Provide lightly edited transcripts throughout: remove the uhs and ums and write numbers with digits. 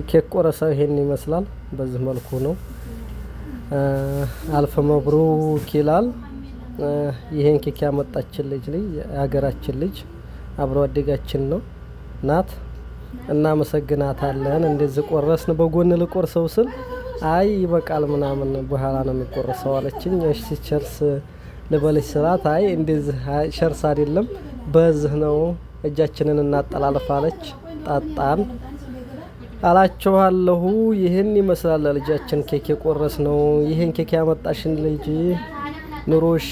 ኬክ ቆረሳው ይሄን ይመስላል። በዚህ መልኩ ነው። ألف مبروك ይላል። ይሄን ኬክ ያመጣችን ልጅ ልጅ የሀገራችን ልጅ አብሮ አደጋችን ነው ናት። እናመሰግናታለን። እንደዚህ ቆረስን። በጎን ልቆርሰው ስል አይ ይበቃል ምናምን በኋላ ነው የሚቆርሰው አለችኝ። እሺ cheers ልበልሽ ስላት አይ እንደዚህ cheers አይደለም በዚህ ነው እጃችንን እናጠላልፍ አለች። ጣጣን አላችኋለሁ። ይህን ይመስላል ልጃችን ኬክ የቆረስ ነው። ይህን ኬክ ያመጣሽን ልጅ ኑሮሽ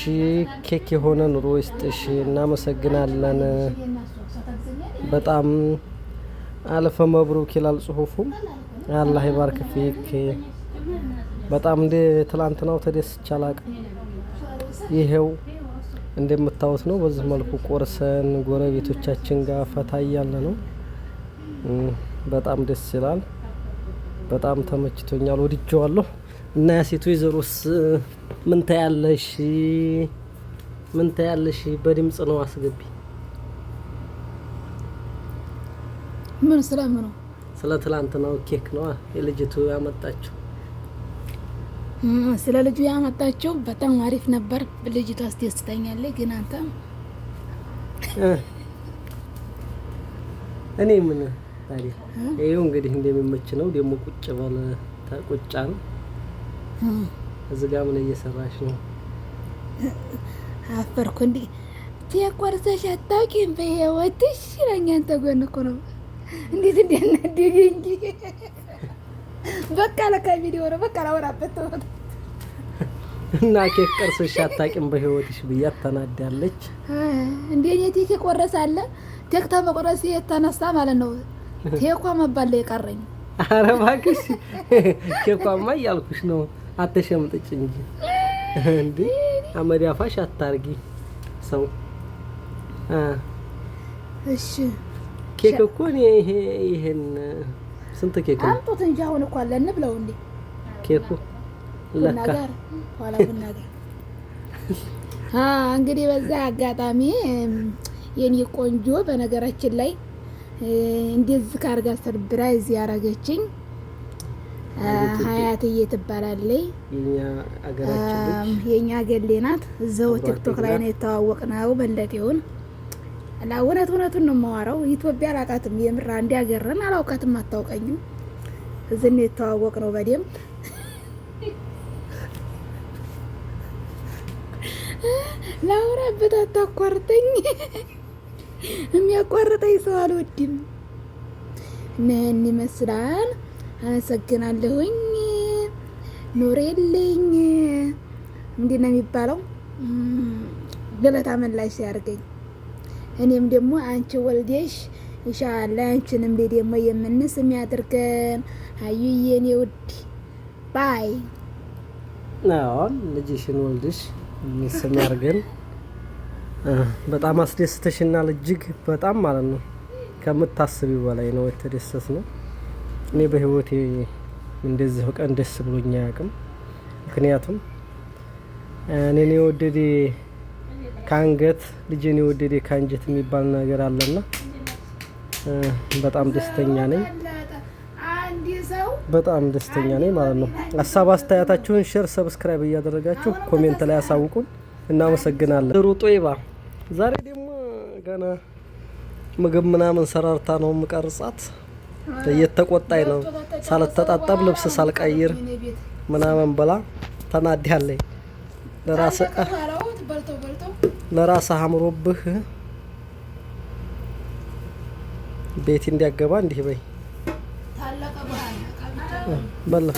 ኬክ የሆነ ኑሮ ይስጥሽ። እናመሰግናለን። በጣም ألف مبروك ይላል ጽሁፉም። الله يبارك فيك። በጣም እንደ ትላንትናው ተደስቼ አላቅም። ይሄው እንደምታዩት ነው። በዚህ መልኩ ቆርሰን ጎረቤቶቻችን ጋር ፈታ እያለ ነው። በጣም ደስ ይላል። በጣም ተመችቶኛል፣ ወድጄዋለሁ። እና ያሴቱ ወይዘሮስ ምን ታያለሽ? ምን ታያለሽ? በድምጽ ነው አስገቢ። ምን ስለምኑ? ስለ ትላንትናው ኬክ ነው የልጅቱ ያመጣችው። ስለ ልጁ ያመጣችው በጣም አሪፍ ነበር። ልጅቱ አስደስተኛለች። ግን አንተ እኔ ምን ታዲያ ይኸው እንግዲህ እንደሚመች ነው። ደግሞ ቁጭ በል ቁጫ ነው። እዚህ ጋር ምን እየሰራሽ ነው? አፈርኩ እንዴ ቆርሰሽ አታውቂም በህይወትሽ ይለኛል። አንተ ጎን እኮ ነው እንዴት እንዲያናደገኝ በቃ ለካ ቪዲዮ ነው። በቃ ላወራበት እና ኬክ ቆርሰሽ አታውቂም በህይወትሽ ብያት ተናዳለች። እንዴ እኔ ኬክ የቆረሰ አለ ኬክ ተመቁረስ የተነሳ ማለት ነው። ኬኳ መባል ላይ የቀረኝ። ኧረ እባክሽ ኬኳማ እያልኩሽ ነው። አተሸምጥጭ እንጂ እንዴ አመድ አፋሽ አታርጊ ሰው። እሺ ኬክ እኮ እኔ ይሄ ይሄን ስንት ኬክ ነው? አምጡት እንጂ አሁን እኮ አለ እንብለው እንዴ ኬኩ ቡና ጋር ኋላ ቡና ጋር እንግዲህ በዛ አጋጣሚ የኔ ቆንጆ በነገራችን ላይ እንደዚህ ካርጋ surprise ያረገችኝ ሀያትዬ ትባላለች። የኛ ገሌ ናት። እዛው ቲክቶክ ላይ ነው የተዋወቅነው። በለጤውን እውነት እውነቱን ነው የማወራው። ኢትዮጵያ አላውቃትም፣ የምር አንድ ሀገርን አላውቃትም፣ አታውቀኝም። እዚህ ነው የተዋወቅነው በደምብ። ላውራበት አታቋርጠኝ። የሚያቋርጠኝ ሰው አልወድም። ነን ይመስላል። አመሰግናለሁኝ። ኑሬልኝ ምንድን ነው የሚባለው? ገለታ መላሽ ሲያርገኝ እኔም ደግሞ አንቺ ወልዴሽ ኢንሻአላህ አንቺንም ደግሞ የምንስም ያድርገን። አዩዬ የኔ ውድ bye። አዎን ልጅሽን ወልድሽ የሚስም ያድርገን። በጣም አስደስተሽናል፣ እጅግ በጣም ማለት ነው። ከምታስቢው በላይ ነው የተደሰት ነው። እኔ በህይወቴ እንደዚህ ቀን ደስ ብሎኝ አያውቅም። ምክንያቱም እኔን የወደደ ከአንገት ልጄን የወደደ ከአንጀት የሚባል ነገር አለና በጣም ደስተኛ ነኝ። በጣም ደስተኛ ነኝ ማለት ነው። ሀሳብ አስተያየታችሁን share፣ subscribe እያደረጋችሁ comment ላይ አሳውቁን። እናመሰግናለን። ሩጦይባ ዛሬ ደግሞ ገና ምግብ ምናምን ሰራርታ ነው የምቀርጻት። እየተቆጣኝ ነው ሳልተጣጠብ ልብስ ሳልቀይር ምናምን ብላ ተናዳለች። ለራስህ አምሮብህ ቤት እንዲያገባ እንዲህ በይ በላ።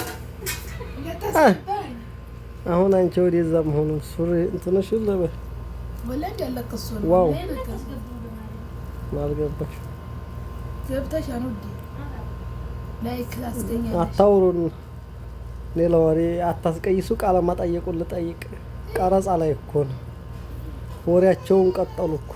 አሁን አንቺ ወደዛ መሆኑ ሱሪ እንትንሽ ለበ wow አልገባሽ አታውሩን። ሌላ ወሬ አታስቀይሱ። ቃለ መጠይቁን ልጠይቅ። ቀረጻ ላይ እኮ ነው። ወሬያቸውን ቀጠሉ እኮ።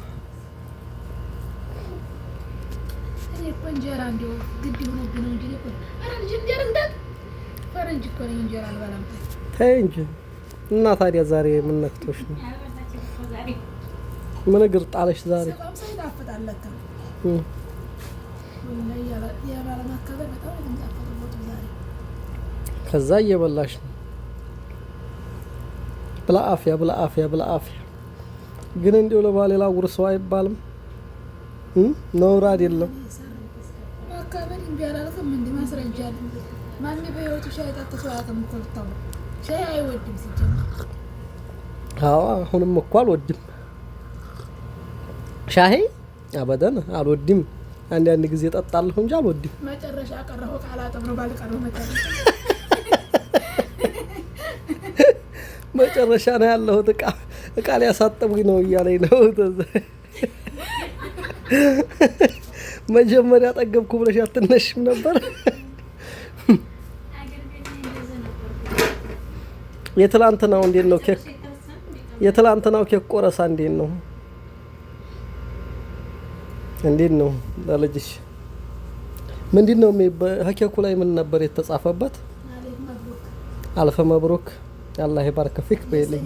ተይ እንጂ እና ታዲያ ዛሬ ምን ነክቶሽ ነው? ምን እግር ጣለሽ ዛሬ? ከዛ እየበላሽ ነው። بالعافية بالعافية بالعافية። ግን እንዲሁ ለባሌ ላጉርሰው አይባልም፣ ነውር አይደለም። ማካበድ እምቢ አላልክም። እንደ ማስረጃ አለ። ማን በህይወቱ ሻይ ጠጥቶ አያውቅም እኮ ብታው ሻይ አይወድም ሲጀመር። አዎ አሁንም እኮ አልወድም ሻይ أبدا አልወድም። አንዳንድ ጊዜ ጠጣለሁ እንጂ አልወድም። መጨረሻ ቀረሁ ቃላጥብ ነው ባልቀረሁ መጨረሻ መጨረሻ ነው ያለሁት። እቃ እቃ ሊያሳጥቡኝ ነው እያለኝ ነው። መጀመሪያ ጠገብኩ ብለሽ አትነሽም ነበር። የትላንትናው እንዴት ነው ኬክ? የትላንትናው ኬክ ቆረሳ እንዴት ነው? እንዴት ነው ለልጅሽ? ምንድን ነው ኬኩ ላይ ምን ነበር የተጻፈበት? ألف مبروك الله يبارك فيك በይልኝ።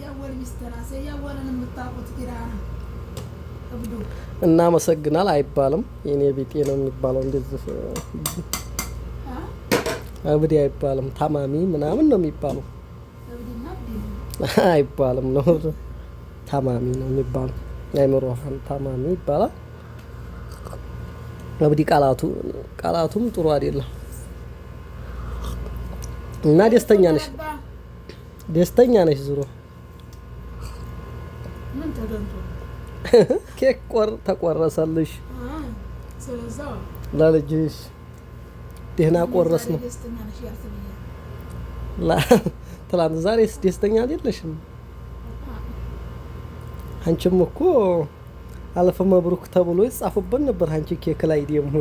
እናመሰግናል አይባልም። የኔ ቢጤ ነው የሚባለው። እንደዚህ እብድ አይባልም። ታማሚ ምናምን ነው የሚባለው። አይባልም ነው ታማሚ ነው የሚባለው። የአእምሮ ታማሚ ይባላል። እብድ ቃላቱም ጥሩ አይደለም። እና ደስተኛ ነሽ፣ ደስተኛ ነሽ። ዙሮ ኬክ ተቆረሰልሽ ለልጅሽ ደህና ቆረስ ነው። ትላንት ዛሬስ ደስተኛ አይደለሽም? አንቺም እኮ ألف مبروك ተብሎ ይጻፍበት ነበር። አንቺ ኬክ ላይ ደግሞ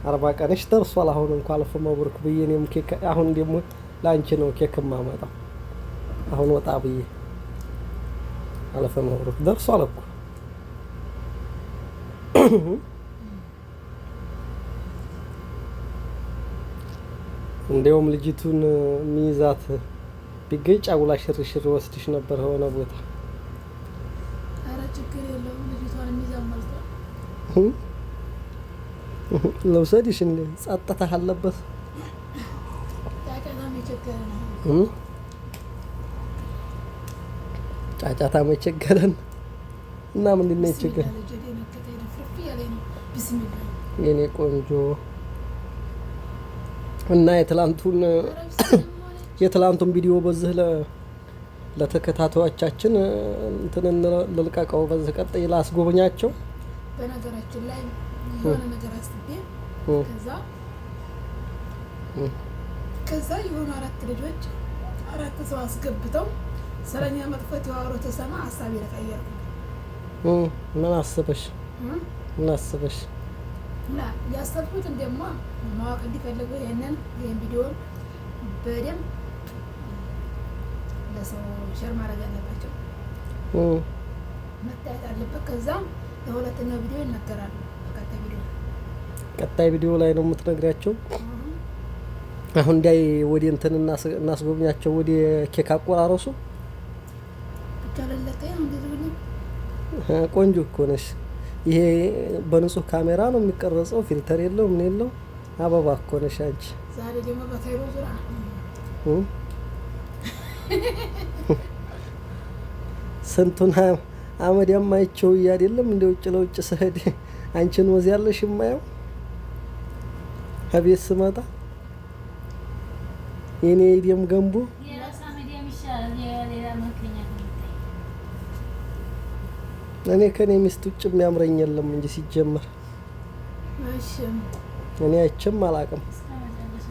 40 ቀንሽ ደርሷል። አሁን እንኳ ألف مبروك ብዬ እኔም ኬክ አሁን ደግሞ ለአንቺ ነው ኬክ የማመጣው። አሁን ወጣ ብዬ ألف مبروك ደርሷል እኮ። እንዲያውም ልጅቱን ሚይዛት ቢገኝ ጫጉላ ሽርሽር ወስድሽ ነበር ሆነ ቦታ። ኧረ ችግር የለውም ልጅቷን የሚይዛት ሞልቷል። ልውሰድሽ እንዴ? ጸጥታ አለበት። ጫጫታም የቸገረ ነው። ጫጫታ መቸገረን እና ምንድን ነው የቸገረን? ልጄ ደነገጠ። ድፍርፍ እያለኝ ነው። ቢስሚላ። የኔ ቆንጆ፣ እና የትላንቱን ቪዲዮ በዚህ ለተከታታዮቻችን እንትን ልልቀቀው። በዚህ ቀጥይ ላስጎበኛቸው። በነገራችን ላይ የሆነ ነገር አስቤ ከዛ የሆኑ አራት ልጆች አራት ሰው አስገብተው ስለኛ መጥፎት ያወሩ ተሰማ ሀሳቤ ተቀየርኩ። ምን አስበሽ? ምን አስበሽ? እና ያሰብኩትን ደግሞ ማወቅ እንዲፈልጉ ይህን ቪዲዮ በደንብ ለሰው share ማድረግ አለባቸው፣ መታየት አለበት። ከዛም ለሁለተኛው ቪዲዮ ይነገራሉ። በቀጣይ ቪዲዮ። ቀጣይ ቪዲዮ ላይ ነው የምትነግሪያቸው። አሁን እንዳይ ወደ እንትን እናስጎብኛቸው፣ ወደ ኬክ አቆራረሱ። ብቻ ለለቀ እንደዚህ ብለኝ። ቆንጆ እኮ ነሽ። ይሄ በንጹህ ካሜራ ነው የሚቀረጸው፣ filter የለው ምን የለው። አበባ እኮ ነሽ አንቺ። ዛሬ ደግሞ በካይሮ ዙራ። ስንቱን አመድ ያማይቸው እያደለም እንደ ውጭ ለውጭ ስሄድ አንቺን ወዝ ያለሽ የማየው ከቤት ስመጣ የኔ የደም ገንቦ። የራስ አመዲያም ይሻላል የሌላ መልከኛ ከሚታይ። እኔ ከኔ ሚስት ውጭ የሚያምረኝ የለም እንጂ ሲጀመር። እሺ። እኔ አይቼም አላውቅም። እስከ መጨረሻ።